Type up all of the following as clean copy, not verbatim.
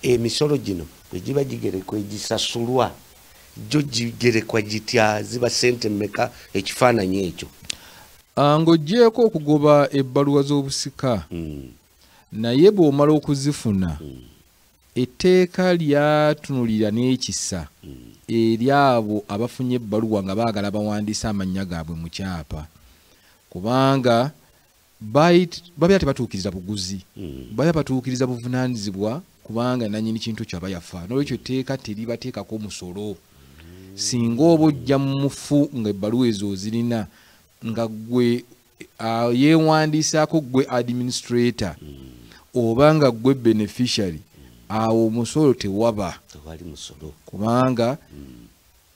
Emisolo gino bwe giba gigerekwa, egisasulwa gyo gigerekwa gitya? Ziba sente mmeka? Ekifaananyi ekyo. Ng'oggyeeko okugoba ebbaluwa z'obusika, naye bw'omala okuzifuna, etteeka lyatunulira n'ekisa eri abo abafunye ebbaluwa nga baagala bawandiise amannya gaabwe mu kyapa, kubanga babeera tebatuukiriza buguzi, babeera batuukiriza buvunaanyizibwa, kubanga nannyini kintu kyaba yafa. N'olwekyo etteeka teribateekako musolo. Singa oba ojja mu mufu nga ebbaluwa ezo ozirina, nga gwe yeewandiisaako, gwe administrator oba nga gwe beneficiary, awo omusolo tewaba. Tewali musolo. Kubanga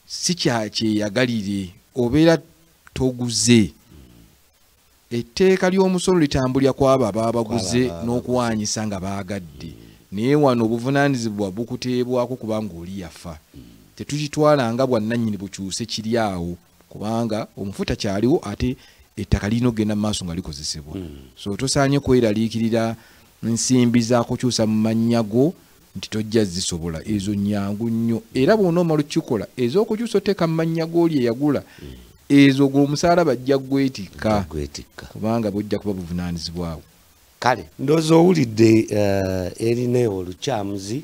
si kyakyeyagalire, obeera toguze. Etteeka ly'omusolo litambulira ku abo ababa baguze Kw'abo ababa. n'okuwaanyisa nga baagadde, naye wano obuvunaanyizibwa bukuteebwako kubanga oli yafa. Tetukitwala nga bwannannyini bukyuse kiri awo, kubanga omufu takyaliwo, ate ettaka lirina okugenda mu maaso nga likozesebwa. So tosaanye kweraliikirira nsimbi za kukyusa mu mannya go nti tojja zisobola. Ezo nyangu nnyo, era bw'onoomala okukikola, ez'okukyusa oteeka mu mannya g'oli eyagula, ezo gwe omusaala bajja gwetikka. Gwetikka. Kubanga bujja kuba buvunaanyizibwawo. Kale ndowooza owulidde, erina olukyamuzi.